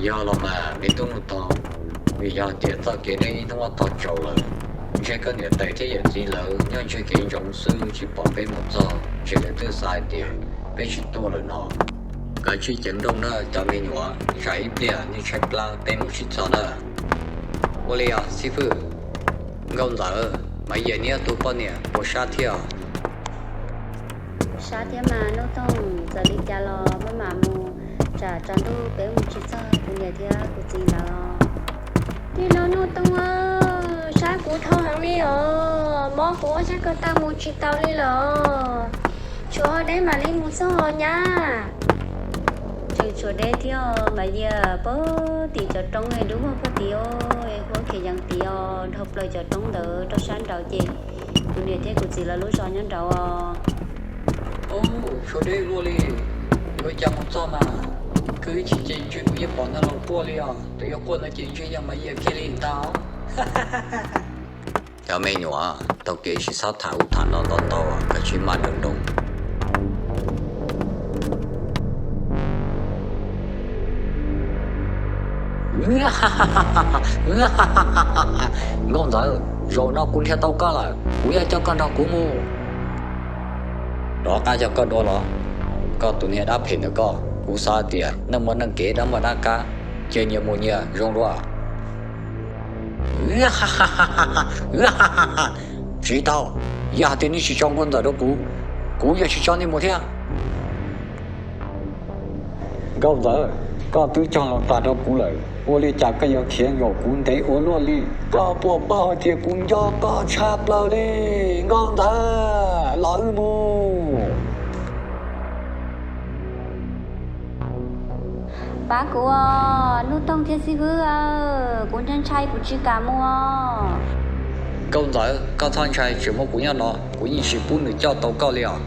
Yog los mas me tub Nuj Toog, vim yog tias txoj kev deb ib hnub tog tsaus lawm, ntshe koj niam tais thiab yawm txiv lawv nyob ntseg kev ntsoov xwb tsis pom peb mus txog, ntshe lawv twb xav hais tias peb tsis tuaj lawm no. Kav tsij ceev nrooj na cov me nyuam, tsam ib pliag nej tshaib plab peb mus tsis txog na. Ua li os xib fwb. Nkauj Ntxawm, Maiv Yias niab tus poj niam puas sab thiab? Sab thiab mas Nuj Toog, txawm li cas los maj mam mus, tsam tsaus ntuj peb mus tsis txog kuv niam thiab kuv txiv ntawd. Tij laug Nuj Toog, sab kuv dhau heev li os, mob kuv ob sab ko taw mus tsis tau li lawm, tshuav deb mam li mus txog nyab. Tseem tshuav deb thiab Maiv Yias, puag tim cov roob dub vog puag tim, huab khiav yees tid os, dhau plaws cov roob ntawd rau sab nraud ces kuv niam thiab kuv txiv lawv lub zos nyob nraud os. Tshuav deb luaj li, yuav cas mus txog mas, khwv ib chim ces ntshe kuv yeej pom neeg los quaj li os, tus yuav quaj no ces ntshe yog Maiv Yias kiag li ntag. Cov me nyuam, tau kev tsis txhob tham ub tham no ntau ntau, kav tsij maj nroos nroos. Nkauj Ntxawm, zaum no kuv nrhiav tau koj lawm, kuv yuav coj koj nrog kuv mus. Rov qab coj koj dua los, koj tus niag dab phem ntawm koj, kuv xav tias neeg muaj neeg kev dab muaj dab qab, cia nyias mus nyias zoo dua. Tsis tau, yog hais tias nej tsis tso Nkauj Ntxawm rau kuv, kuv yeej tsis tso nej mus thiab. Nkauj Ntxawm, koj twb cog lus tas rau kuv lawm, ua li cas koj yuav khiav nkaum kuv ntev ua luaj li? Koj puas paub hais tias kuv nco koj tshaj plaws li? Nkauj Ntxawm, los wb mus. Pab kuv os, Nuj Toog thiab xib fwb, kuv ntshai ntshai kuv tsis kam mus os. Nkauj Ntxawm, koj txhob ntshai, tseem muaj kuv nyob no, kuv yeej tsis pub nws coj tau koj li os.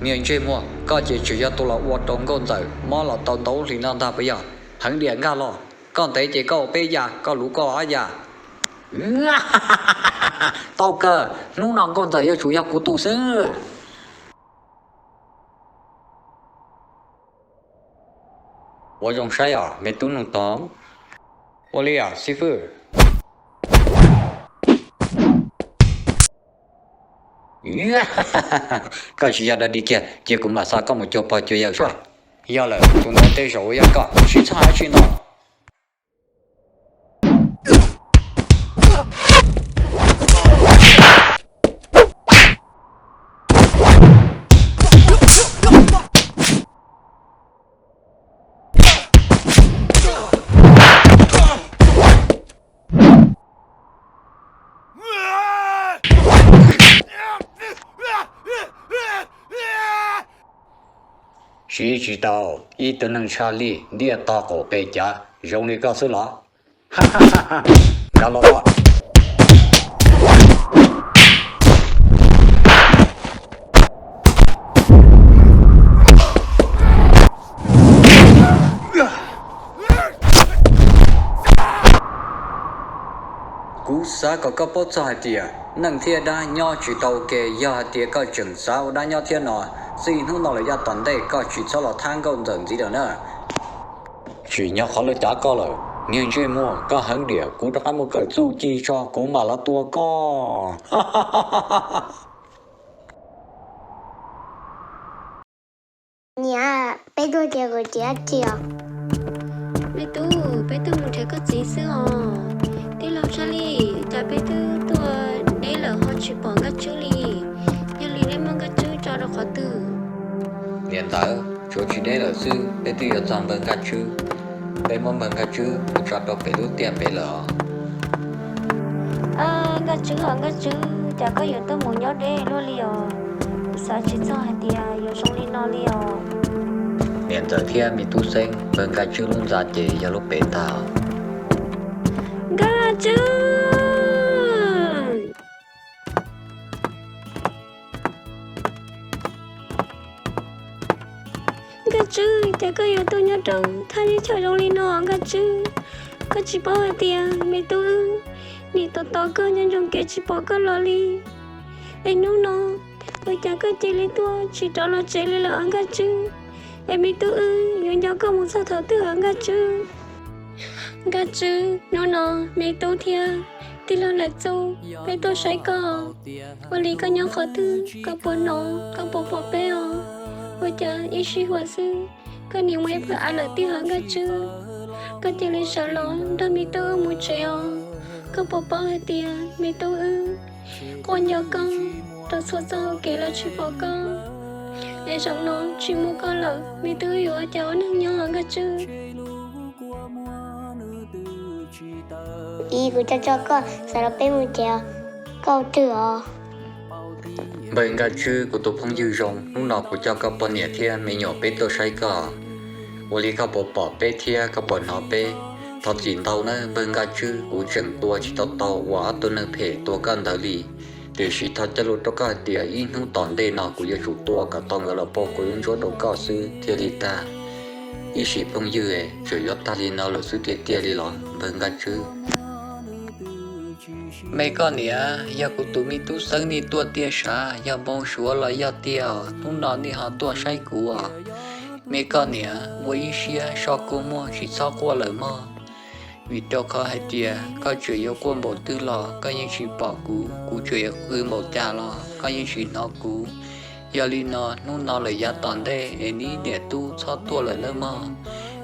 Niag ntsej muag, koj ces tseem yog tus los ua rau Nkauj Ntxawm mob los tau ntau hli no ntag puas yog? Heev diam nkag los, koj ntev ces koj ua peb ya, koj luv koj ob ya. Tau kawg, hnub no Nkauj Ntxawm yuav tsum yog kuv tus xwb. Ua zoo saib os me tub Nuj Toog. Ua li os xib fwb. Koj tsis yog dog dig kiag, cia kuv mam xa koj mus cuag pog cuag yawm sua. Yog lawm, tus ntawd tej zaum yog koj, tsis txhob hais dab tsi ntau. Siv tsis tau, ib tug neeg tshaj lij ntiaj tog qaum pes cav zoo li koj xwb los? Nkag los. Kuv xav kom koj paub txog hais tias neeg thiab dab nyob tsis tau ua ke. Yog hais tias koj tseem xav ua dab nyob thiab no, txij hnub no lawm yav tom ntej koj tsis txhob los thab Nkauj Ntxawm ntxiv lawm na. Tsim nyog qhov lawv cav koj lawm, niag ntsej muag, koj heev diam, kuv rov qab mus kawm txuj ci tso kuv mam los tua koj. Niam, peb tuaj ces kuv tsis dab tsi os. Me tub, peb tuaj mus nrhiav koj txiv xwb os. Tij laug Tshaj Lij, cas peb twb tuaj deb lawm ho tsis pom Nkaj Tswb li? Yog li nej muab Nkaj Tswb tso rau qhov twg? Niam ntawd, tsuav tsis deb lawm xwb, peb twb yuav txog npawg Nkaj Tswb. Peb muab npawg Nkaj Tswb mus tso rau pem lub tiaj pem lawm os. Nkaj Tswb os, Nkaj Tswb, cas koj yuav tuaj mus nyob deb luaj li os? Kuv xav tsis txog hais tias yuav zoo li no li os. Niam ntxawm thiab me tub Xeeb, npawg Nkaj Tswb lub ntxa ces yog lub pem ntag. Nkaj Tswb! Nkaj Tswb, cas koj yuav tuaj nyob rau thaj yeeb chaws zoo li no Nkaj Tswb? Koj tsis paub hais tias me tub wb nim tos tos koj nyob ntsoov kev tsis pom koj los li. Es hnub no ua cas koj cia li tuaj tsis rov los tsev li lawm Nkaj Tswb? Es me tub wb yuav nco koj mus txog thaum twg Nkaj Tswb? Nkaj Tswb, hnub no me tub thiab tij laug Laim Txuj peb tuaj saib koj. Ua li koj nyob qhov twg, koj puas hnov, koj puas pom peb os? Ua cas ib sij huam xwb koj nim mus ib pawg av lawm tiag hos Nkaj Tswb? Koj cia li sawv los nrog me tub wb mus tsev os. Koj puas paub hais tias me tub wb quaj nco koj rau txhua txoj hau kev los tsis pom koj, es zaum no tsis muaj koj lawm me tub wb yuav ua cas ua neej nyob hos Nkaj Tswb? Ib, kuv coj coj koj sawv los peb mus tsev os, koj twg os? Npawg Nkaj Tswb, kuv tus phooj ywg zoo, hnub no kuv coj koj poj niam thiab me nyuam peb tuaj saib koj. Ua li koj puas pom peb thiab koj puas hnov peb? Thov txim ntau nawb npawg Nkaj Tswb, kuv tseem tua tsis tau tau uas ob tug neeg phem tua koj ntawd li. Tiam sis thov cog lus rau koj hais tias ib hnub tom ntej no kuv yuav tsum tua kom tau nkawd los pauj kuv lub ntsej muag rau koj xwb thiaj li tag. Ib sim phooj ywg, tseem yuav tag li no lawm xwb tiag tiag li los npawg Nkaj Tswb? Me koj niam, yog kuv tus me tub Xeeb nej tuaj tiag sav, yog npau suav los yog tiag os, hnub no nej ho tuaj saib kuv os. Me koj niam, ua ib siab so kua muag tsis txhob quaj lawm mog, vim rau qhov hais tias koj tseem yuav quaj npaum twg los koj yeej tsis pom kuv, kuv tseem yuav qw npaum cas los koj yeej tsis hnov kuv. Yog li no hnub no lawm yav tom ntej es neb niam tub txhob tuaj lawm nawb mog,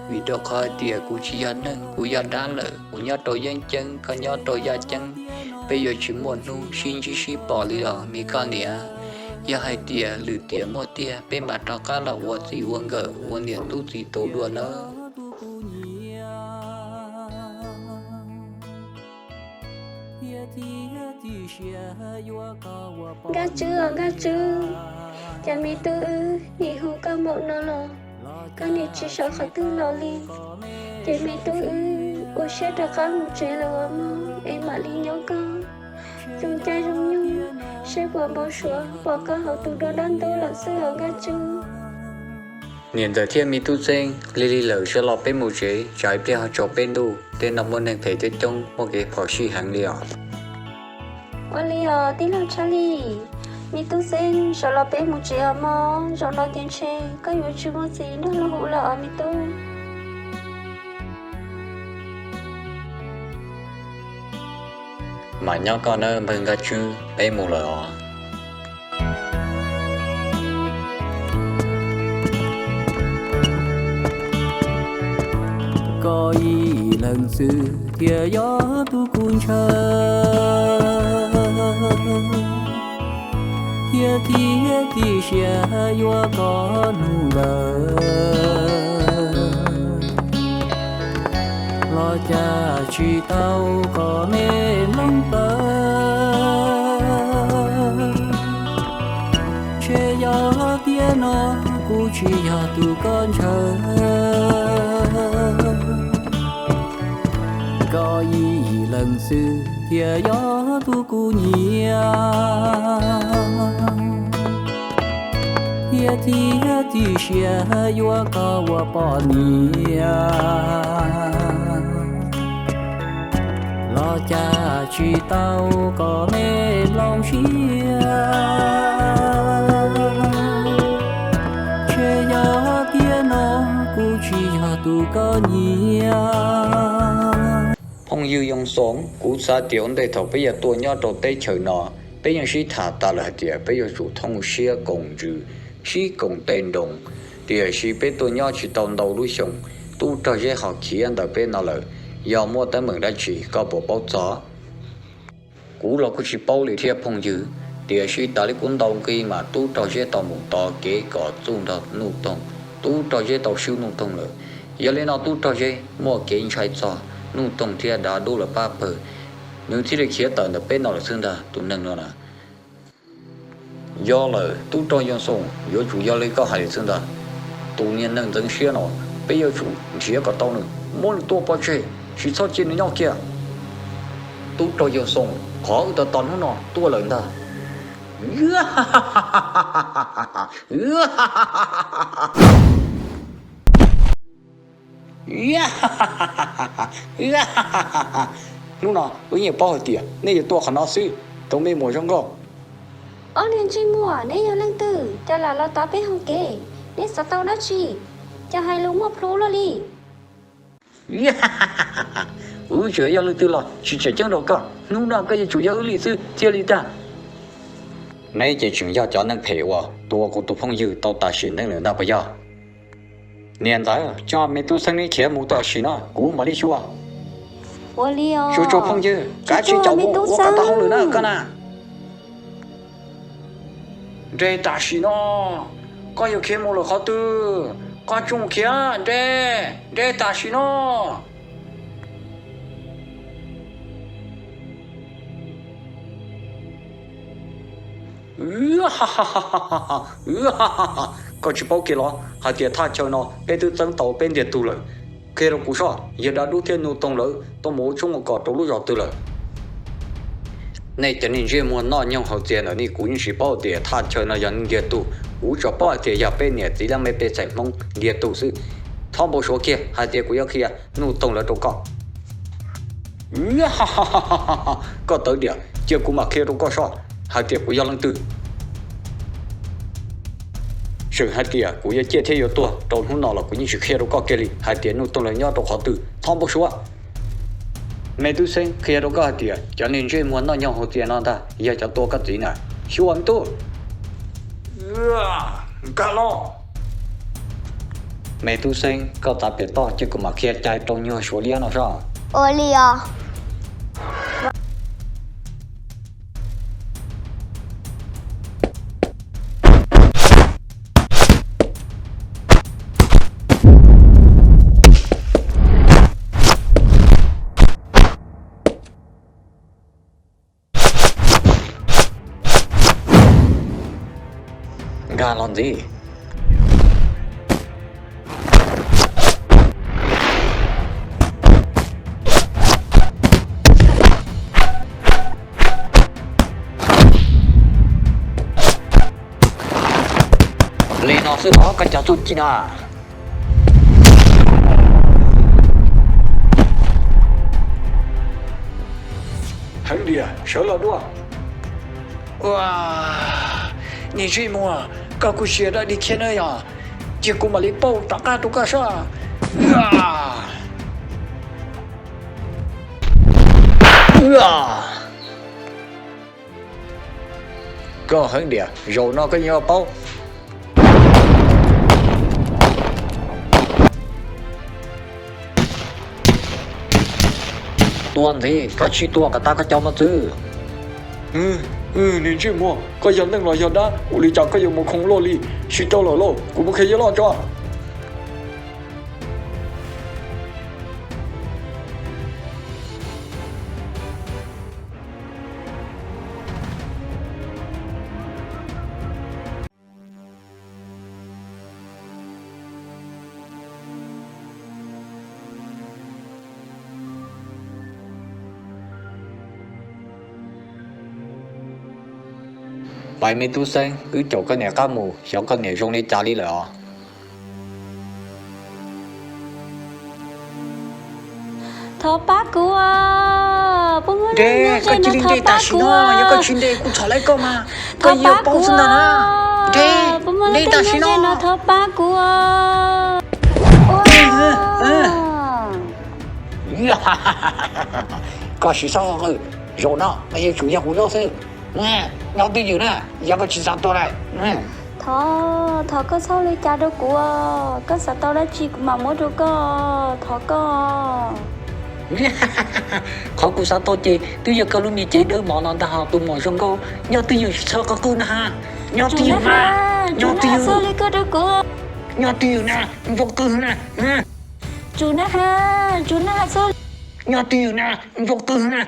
vim rau qhov hais tias kuv tsis yog neeg, kuv yog dab lawm, kuv nyob rau yeeb ceeb, koj nyob rau yaj ceeb, peb yuav tsis muaj hnub sib ntsib sib pom li los me koj niam. Yog hais tias lwm tiam muaj tiag peb mam rov qab los ua txij ua nkawm ua niam tub txiv taus dua nawb. Nkaj Tswb os Nkaj Tswb, cas me tub wb nim hu koj npaum no los koj nim tsis sawv qhov twg los li? Ces me tub wb ua siab rov qab mus tsev lawm os mog, es mam li nyob koj zoo caij zoo nyoog, seb puas npau suav pom koj hauv tus dua dab ntub lawm xwb os Nkaj Tswb. Niam ntxawm thiab me tub Xeeb, lig lig lawm sawv los peb mus tsev, tsam ib pliag ho tsaus peb ntuj, tej no muaj neeg phem coob coob muaj kev phom sij heev li os. Ua li os tij laug Tshaj Lis, me tub Xeeb sawv los peb mus tsev os mog, zaum no ces ntshe koj yuav tsis muaj txiv nrog luag hu lawm os me tub. Mam nyob koj nawb npawg Nkaj Tswb, peb mus lawm os. Koj ib leeg xwb thiaj yog tus kuv ntshaw, thiab tib tib siab yuav koj hnub ntawd. Los cas tsis tau kom me mloog tawv, ntshe yog tiam no kuv tsis yog tus koj ntshaw. Koj ib leeg xwb thiaj yog tus kuv nyiam, thiab tib tib siab yuav koj ua poj niam. Los cas tsis tau kom me mloog siab, ntshe yog tiam no kuv tsis yog tus koj nyiam. Phooj ywg Yoo Xoo, kuv xav tias ua ntej thaum peb yuav tuaj nyob rau teb chaws no, peb yeej sib tham tas lawm hais tias peb yuav tsum thooj siab koom ntsws, sib koom tej nroos. Tiam sis peb tuaj nyob tsis tau ntau lub xyoo, tub Rog Zeb ho khiav ntawm peb no lawm. Yog muaj teeb meem dab tsi koj puas paub txog? Kuv los kuj tsis paub li thiab phooj ywg, tiam sis tas li kuv ntaus nqi mas tub Rog Zeb tau mus tov kev kom Txuj nrog Nuj Toog, tub Rog Zeb tau swb Nuj Toog lawm. Yog li no tub Rog Zeb muaj kev ntshai txog Nuj Toog thiab dav dub lawv pab pawg, nws thiaj li khiav tawm ntawm peb no lawm xwb ntag tus neeg no na. Yog lawm tub rog Yoo Xoo, yuav tsum yog li koj hais xwb ntag. Tus niag neeg ntxeev siab no, peb yuav tsum nrhiav kom tau nws, muab nws tua pov tseg, tsis txhob cia nws nyob kiag. Tub rog Yoo Xoo, qhov wb tos tos hnub no tuaj lawm ntag. Hnub no wb yeej paub hais tias nej yuav tuaj qhov no xwb, tus me muam zoo nkauj. Ob niag ntsej muag, neb yog leej twg, cas lam los tov peb hoo kev? Neb xav tau dab tsi? Cas hais lus muaj plhu luaj li? Wb tseem yog leej twg los tsis tseem ceeb rau koj, hnub no koj yuav tsum yog wb li xwb thiaj li tag. Neb ces tseem yog cov neeg phem uas tua kuv tus phooj ywg tau tam sim neej lawm ntag puas yog? Niam ntxawm, coj me tub Xeeb neb khiav mus tam sim no kuv mam li xyuas. Tsuas tsuas phooj ywg, kav tsij caum mus ua kom tau hauj lwm na koj na. Nres tam sim no, koj yuav khiav mus lawm qhov twg? Koj tsuas khiav nres, nres tam sim no. Koj tsis paub kiag los hais tias thaj chaw no peb twb txeeb tau peb ntiag tug lawm? Qhia rau kuv soj, yog dab dub thiab Nuj Toog lawv tuaj mus ua tshoob ua kos rau lub zos twg lawm? Nej cov niag ntsej muag noj nyoog haus txias ntawm nej, kuv yeej tsis paub tias thaj chaw no yog ntiag tug, kuv tsuas paub hais tias yog peb niam txiv lab me pej xeem Hmoob ntiag tug xwb. Txhob npau suav kiag hais tias kuv yuav qhia Nuj Toog lawv rau koj. Koj tawv diam, cia kuv mam qhia rau koj soj hais tias kuv yog leej twg. Tseem hais tias kuv yuav ciaj thiab yuav tuag rau hnub no los kuv yeej tsis qhia rau koj kiag li hais tias Nuj Toog lawv nyob rau qhov twg. Txhob npau suav. Me tub Xeeb, qhia rau koj hais tias cov niag ntsej muag noj nyoog haus txias no ntag yog cov tua koj txiv na. Xyuas me tub. Nkag los. Me tub Xeeb, koj txav pem toj cia kuv mam qhia cai rau nyuag Suav liab no soj. Ua li os. Nkag los ntxiv. Li no xwb los koj cov txuj ci no. Heev diam, sawv los dua. Ua, niag ntsej muag, koj kuj sia dab di thiab na yog, cia kuv mam li pauj rov qab rau koj soj. Koj heev diam, zaum no koj yuav paub. Tua ntxiv, koj tsis tua kom tag koj cov mos txwv. Niag ntsej muag, koj yog neeg los yog dab, ua li cas koj yuav mus khoo luaj li? Tsis tau lawm lauj, kuv mus qhia yawg loj tso. Pais me tub Xeeb, wb caum koj niam qab mus, xyov koj niam zoo li cas li lawm os. Thov pab kuv, puas muaj neeg nyob ze no thov pab kuv. Yog koj tsis nte kuv txhom lawv koj mas, koj yuav paub xwb ntag na. Nte, nte tam sim no. Thov pab kuv. Koj sim xav qw, zaum no koj yuav tsum yog kuv nyob xwb. Nyob twj ywm na, yog koj tsis xav tuag lawm. Thov, thov koj txhob ua li cas rau kuv, koj xav tau dab tsi kuv mam muab rau koj, thov koj. Qhov kuv xav tau ces twb yog koj lub niag cev dawb mos no ntag, tus muam zoo nkauj, nyob twj ywm txhob qw na. Nyob twj ywm na, nyob twj ywm, nyob twj ywm na, npau qw na. Tsum na ha, tsum na ha, nyob twj ywm na, npau qw na.